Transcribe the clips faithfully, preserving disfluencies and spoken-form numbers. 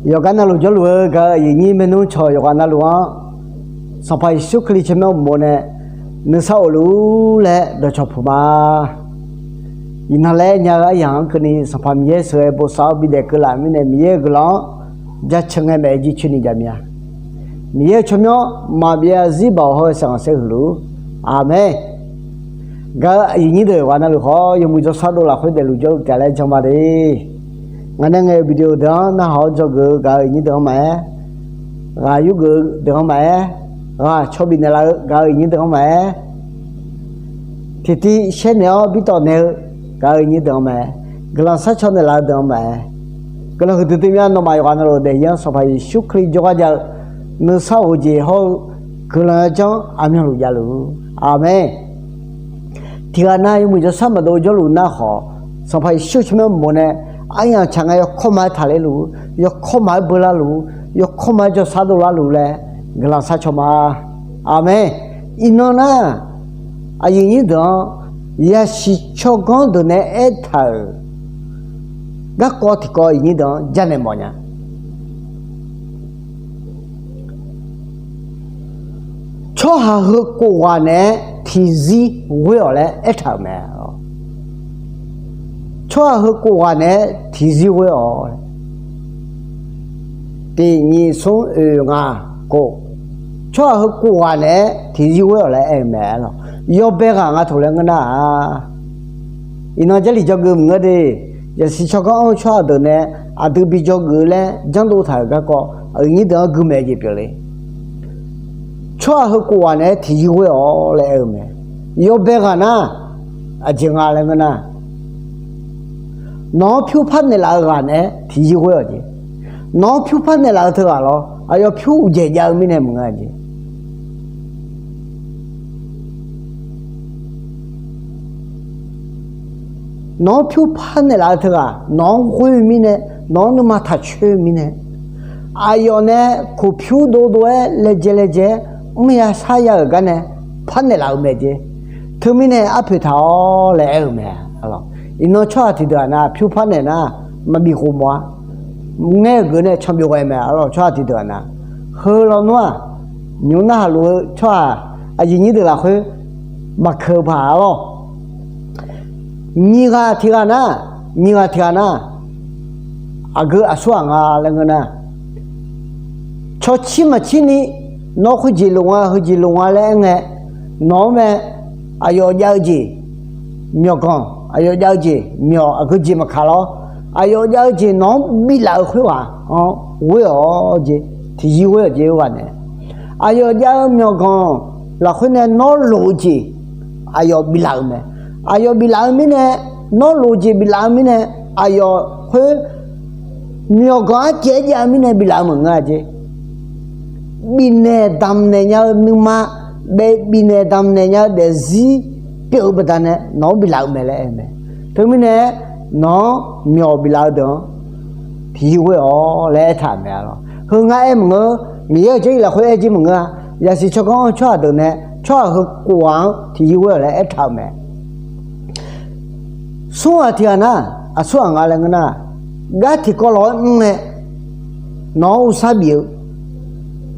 Yawqgar navluf jawrluf-eu gaq-eu aqyuif nyir maernmr cawq yawqghaq navluf-anr, Sanqpaq Yeqsur Kali tsawrmyanr uqmov nae nuisar of luf-ur laer dawqcawq puq ma. Iqnan laer nya-eu aryaq-anr keuvni Sanqpaq Miqyaer sheuqghae bosav-awr bidaef keuvlaf-euq mirnae, Miqyaer-euq guiqlanq-anr jaceuq ngae maeq-aer jircoeni jaqmya. Miqyaer-euq tsawrmyanr maqbyav zarzir baoq hawr-eu saeqghanq saerhuiq luf-ur. Aqmeq. Gaq-eu aqyuif nyir deuq yawqghaq navluf khawf, yawmuiq jawrshar dovlaf khoerdeuq luf jawrluf taef laer jan ma de. Ngaq nae ngaeq-euq video deuq-anr narhaq-awr dzawgeuf-eu gaq-eu aqyuif nyir deuq-anr maqaer, ghaq yurgeuf-eu deuq-anr maqaer, ghaq caw bifnaeq laf-eu gaq-eu aqyuif nyir deuq-anr maqaer, tiqtiv shaer naeq-awr bitawv naeq-eu gaq-eu aqyuif nyir deuq-anr maqaer, guiqlanq sharcaw naeqlaf-eu deuq-anr maqaer, guiqlanq huiqdui dui myanr nawmaf yawqghaq navluf daefzir-anr Sanqpaq Yeqsur Kali jawrgar jav-eu nuisar of-eu jeq hawr-eu guiqlanq yawdzanr aqmyanluf javluf-ur. Aqmeq. Tiqghaq nav yawmuiq jawrshar maqdov jawrluf nar khawf, Sanqpaq Yeqsur tsawrmyanr uqmov nae aryamq tsaq ngae yawkawr ma-aer taqler luf-ur, yawkawr ma-aer beular luf-ur, yawkawr ma-aer jawrshar dovlar luf-ur laer guiqlanq sharcaw ma. Aqmeq. Iqnan nar, aqyuif nyir deuq-anr yasiq tsawrganr deuq nae aertaq-euq garkawv tiqkawv aqyuif nyir deuq-anr janaeq mawfnya. Tsawrhaq heu kof ghaq naeq-aer tiqzir ghoer-awq laer aertaq-euq mae. Tsawrhaq heu kof ghaq naeq-aer tiqzir ghoer-awq. Tiq nyiq smr oeq ngaq kof, tsawrhaq heu kof ghaq naeq-aer tiqzir ghoer-awq laer aer-eu mae. Yawbae ghaq nga taq laer ngeur nar-aq, iqnan Jarlif dzawgeuf maqngeur de. Yasiq tsawrganr anr-eu tsawrhaq deuq nae aqdui bi dzawgeuf laer janrdov taq-euq garkawv aqyuif nyir deuq-anr gui maeq jeq pyeufle. Tsawrhaq heu kof ghaq naeq-aer tiqzir ghoer-awq laer aer-eu mae. Yawbae ghaq nar, aqjeq nga laer ngeur nar, nawq-anr pyur par naeqlaf-eu ghaq naeq-aer tiqzir ghoer-awq jeq. Nawq-anr pyur par naeqlaf-eu teughaq lawr, aqyawf pyur uqdzaeq jav-eu mirnae maqngeur-a jeq. Nawq-anr pyur par naeqlaf-eu teughaq nawq-anr ghoer-eu mirnae, nawq-anr nuima taq coer-eu mirnae, aqyawf nae kof pyur dovdov-aer laejae laejae-aer mr ya shar ya-euq gar nae par naeqlaf-eu mae jeq. Teumirnae arpoeq taq-awr laer aer-eu mae. Iqnan tsawrhaq tiqdeuq-aq nar pyur par naeq nar maqbif khof mawf-a. Ngaer-eu geuf nae canbif ghae mae. Arlawr tsawrhaq tiqdeuq-aq nar, heu lawnmr-aq, nymq-mr narhaq luf-eu tsawrhaq aqyuif nyir deuq lafkhoer maqkeuv paq-a lawr. Nyiq ghaq tiqghaq nar, nyiq ghaq tiqghaq nar, aqgeu aqsur ghaq nga laer ngeur nar, cawqcir maqcir ni nawr khoerjeq lof nga heujeq lof nga laer aer ngae, nawq-anr mae, aqyawf jav-eu jeq myawqganq, aqyawf jav-eu jeq myawq, aqgeu jeq maqkaq lawr. Aqyawf jav-eu jeq nawq-anr biflaf-eu khoerghaq-anr ghoer-awq jeq, tiqzir ghoer-awq jeq-eu ghaq nae. Aqyawf jav-eu myawqganq lafkhoer nae nawr lof-eu jeq aqyawf biflaf-eu mae. Aqyawf biflaf-eu mirnae, nawr lof-eu jeq biflaf-eu mirnae, aqyawf khoer myawqganq arcaev-aer jav-eu mirnae biflaf-eu maqngeur-a jeq. Bifnaeq damqnaeq nya-eu nuima, bifnaeq damqnaeq nya-eu daefzir pyeuf-eu baqdanae nawq-anr biflaf-eu mae laer aer-eu mae. Teumirnae nawq-anr myawq biflaf-eu deuq-anr tiqzir ghoer-awq laer aertaq-euq mae. Arlawr heu ngar aer maqngeur, Miqyaer-euq Jarlif lafkhoer aer jir maqngeur-a. Yasiq tsawrganr-anr tsawrhaq deuq nae tsawrhaq heu kof ghaq-anr tiqzir ghoer-awq laer aertaq-euq mae. Smr ghaq tiqghaq nar, aqsur ghaq nga laer ngeur nar, gar tiqkawv lawq-aer mr ngae nawq-anr ursar bif-eu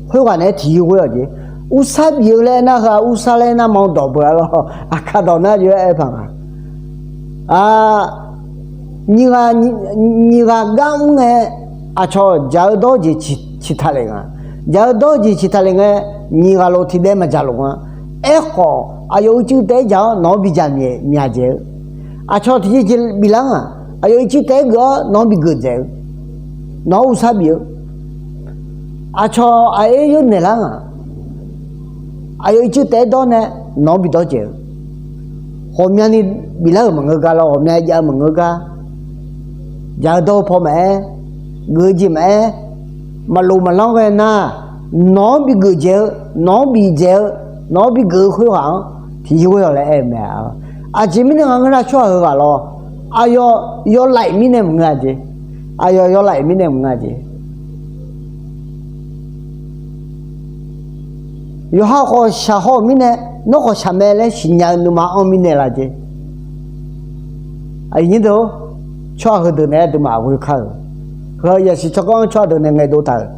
khoerghaq naeq-aer tiqzir ghoer-awq jeq. Ursar bif-eu laer aernar heu-aq ursar laer aernar ma dawq beu-a lawr, aqkar dawq nar jov-aer aer paq nga. Nyiq ghaq, nyiq ghaq gar mr ngae, aqcawq jaq-eu dawr-eu jeq ciqtaq lef nga. Jaq-eu dawr-eu jeq ciqtaq lef ngae, nyiq ghaq lof tiqdaev maqjaq lof nga. Aerkhawf aqyawf uicuiv taef-aer jaq-awr nawq-anr bidzaq myaq dzaeq-eu, aqcawq tiqjeq jeq biflar nga. Aqyawf uicuiv taef-aer geuf-awr nawq-anr bigeuf dzaeq-eu, nawq-anr ursar bif-eu, aqcawq aqaer yawr naeqlar nga. Aqyawf ircir taef-aer dawr nae nawq-anr bidawr dzaeq-eu, ghawqmyani biflar-euq maqngeur gar lawr, ghawqmya jav-eu maqngeur gar, jaq-eu dawr-eu paw maqaer, geuf-eu jeq maqaer, maqlof maqlanr ghae nar, nawq-anr bigeuf dzaeq-eu, nawq-anr bidzaeq-eu, nawq-anr bigeuf-eu khoerghaq-anr tiqyir ghoer-awq laer aer-eu mae. Aqjeq mirnae nga ngeur nar tsawrhaq heughaq lawr, aqyawf yawlaef mirnae maqngeur-a jeq. Aqyawf yawlaef mirnae maqngeur-a jeq. Yawqha khawf shaq haw-euq mirnae, nawr khawf shaq mae laer siqnya-eu nuima anr mirnae laf jeq. Aqyuif nyir deuq-or, tsawrhaq heudeuq naeq-aer aqduimaf aqghoe kar-euq Heu yasiq tsawrganr-anr tsawrhaq deuq nae ngaeqdov taq-euq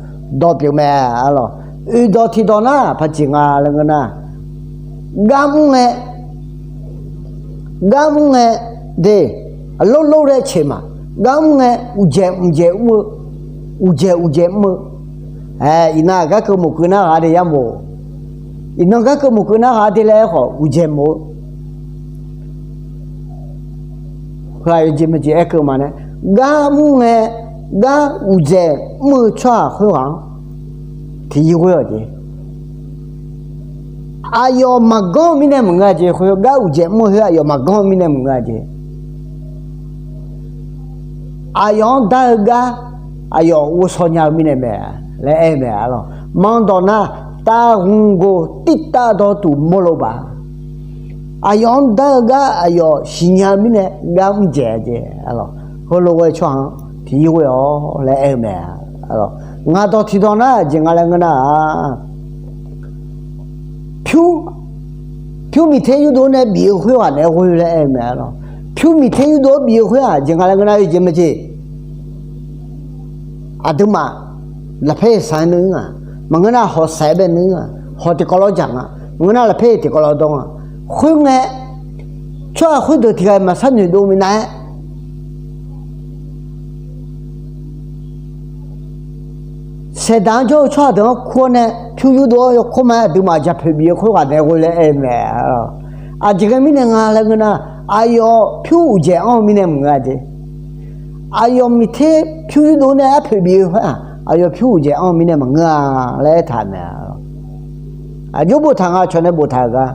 dawq pyeuf mae, arlawq. Oeqdawq tiqdawq nar paqjeq nga laer ngeur nar, gar mr ngae, gar mr ngae, de, lorlor laer ceq ma. Gar mr ngae, uqdzaeq mqdzaeq mr-eu, uqdzaeq uqdzaeq mr-eu. Ae, iqnan gar keuv moq keuv nar ghaq de yarmof. Iqnan gar keuv moq keuv nar ghaq de laer aerkhawf uqdzaeq mof-eu. Heu-aq yawjeq maqjeq aer keuv ma nae, gar mr ngae, gar uqdzaeq mr-eu tsawrhaq khoerghaq-anr tiqyir ghoer-awq jeq. Aqyawf maqganr-eu mirnae maqngeur-a jeq. Khoer gar uqdzaeq mr-eu khoer aqyawf maqganr-eu mirnae maqngeur-a jeq. Aqyawf-anr dar-eu gar, aqyawf ghovshaw nya-eu mirnae mae laer aer-eu mae, arlawq. Manqdawq nar, tavghmq goq tirtav dawqtuq mawrlo baq. Aqyawf-anr dar-eu gar aqyawf siqnya-eu mirnae gar mr dzaeq-a jeq, arlawq. Heulof ghae tsawrhaq-anr tiqyir ghoer-awq laer aer-eu mae, arlawq. Ngaq dawq tiqdawq nar jeq nga laer ngeur nar-aq, pyur, pyur miqter yurdov nae bif-eu khoerghaq naeq-aer ghoer laer aer-eu mae, arlawq. Pyur miqter yurdov-anr bif-eu khoer-aq jeq nga laer ngeur nar-aq, jeq maeqjeq. Aqduimaf lafpaer-iq saq-aer nuir nga, maqngeur nar hawq saq-aer bae nuir nga, hawq tiqkawv lawr dzaq nga, maqngeur nar lafpaer-iq tiqkawv lawr dawr nga. Khoerngae, tsawrhaq khoerdeuq tiq ghaq-iq maqsar noeqdov minav-aer, saeqdaq-anr jawr-eu tsawrhaq deuq-anr kur-awr nae pyur yurdov-awr yawkawr ma-aer aqduimaf jaqpoeq bif-eu khoerghaq naeq-aer ghoer laer aer-eu mae, arlawq. Aqjeq ghae mirnae nga laer ngeur nar, aqyawf pyur uqdzaeq anr-eu mirnae maqngeur-a jeq. Aqyawf miqter pyur yurdov nae arpoeq bif-eu khoer-aq, aqyawf pyur uqdzaeq anr-eu mirnae maqngeur-a laer aertaq-euq mae, arlawq. Aqjox boftaq nga cawq nae boftaq-euq gar.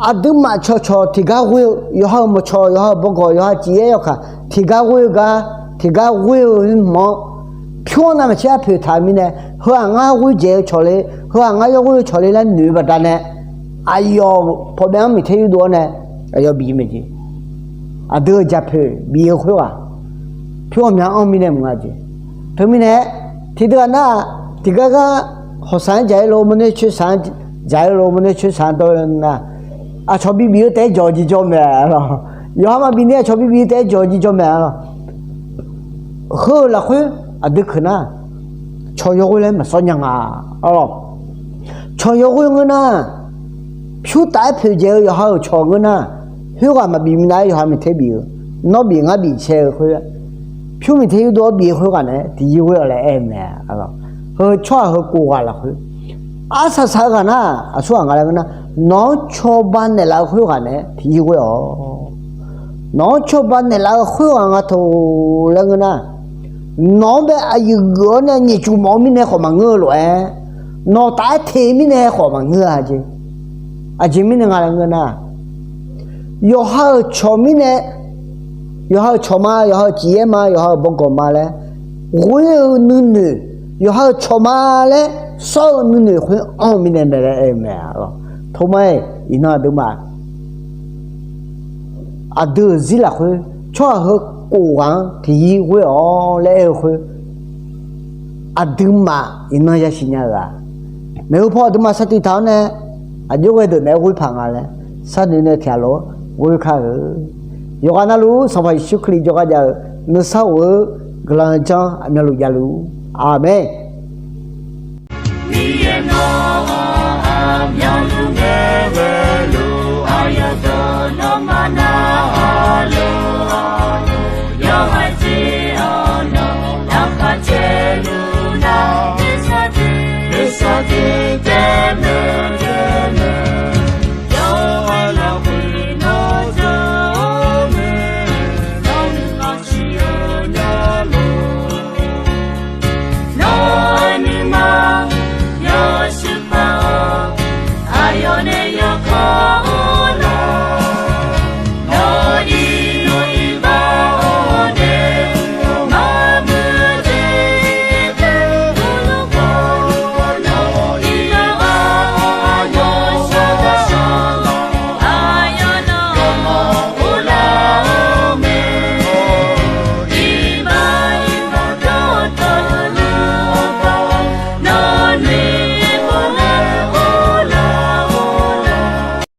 Aqduimaf cawqcawq tiqgar ghoer-eu, yawqha-euq mawqcawq, yawqha-euq bawgawq, yawqha cif yaer yawkaq tiqgar ghoer-eu gar, tiqgar ghoer-eu hmq-anr, pyur-anr navmaqtser arpoeq taq-eu mirnae, heu-aq ngar ghoer dzaeq-eu cawq le, heu-aq ngar yawghoer-eu cawq le laer noeq-eu baqdanae, aqyawf pawqbyav-anr miqter yurdov-awr nae aqyawf bif maeq jeq. Aqdui-euq jaqpoeq bif-eu khoerghaq pyur ghawqmya anr mirnae maqngeur-a jeq. Teumirnae-aer, tiqdui ghaq nar-aq, tiqgar gar hawq saq-anr dzaq-ir lo, mawrnoer coer saq-anr dzaq-ir lo, mawrnoer coer saq-anr dawr-ir lo nar, aqcawq bibif-eu taef-aer jawq-eu jeq jawr mae, arlawq. Yawqha maqbif ni aqcawq bibif-eu taef-aer jawq-eu jeq jawr mae, arlawq. Heu-euq lafkhoer aqdui keuq nar, cawq yawghoer laer maqsawr nya nga, arlawq. Cawq yawghoer ngeur nar, pyur taf-aer poeqdzaeq-eu yawqha-euq cawq ngeur nar, khoerghaq maqbif minav-aer yawqha miqter bif-eu, nawr bif ngar bif cae-eu khoer, pyur miqter yurdov-awr bif-eu khoerghaq naeq-aer tiqyir ghoer-awq laer aer-eu mae, arlawq. Heu tsawrhaq heu kov ghaq lafkhoer, arsaq saq-eu ghaq nar, aqsurghaq nga laer ngeur nar, nawq-anr cawba naeqlaf-eu khoerghaq naeq-aer tiqyir ghoer-awq. Nawq-anr cawba naeqlaf-eu khoerghaq nga taq laer ngeur nar, nawq-anr bae aqyuif geuf-awr nae nyiq cuf mawf-eu mirnae khawf maqngeur-eu lof-aer, nawq taf-aer teq mirnae khawf maqngeur-a jeq. Aqjeq mirnae nga laer ngeur nar, yawqha-euq cawq mirnae, yawqha-euq cawq ma, yawqha-euq cif yaer ma, yawqha-euq bawgawq ma laer ghoer-eu nuinoeq, yawqha-euq cawq ma laer sawr-eu nuinoeq khoer anr-eu mirnae mae laer aer-eu mae, arlawq. Toma-iq, iqnan aqduimaf aqdui-euq zir lafkhoer, tsawrhaq heu kov ghaq-anr tiqyir ghoer-awq laer aer-eu khoer, aqduimaf iqnan yasiq nya-euq-aq, maeqhu paw aqduimaf sar tiq taq-awr nae, aqjox ghae deuq naeq-aer ghoer paq nga laer sharnoeq nae tiqghaq lof-aer ghoer kar-eu. Yawqghaq navluf Sanqpaq Yeqsur Kali jawrgar jav-eu nuisar of-eu guiqlanq janr aqmyanluf javluf. Aqmeq.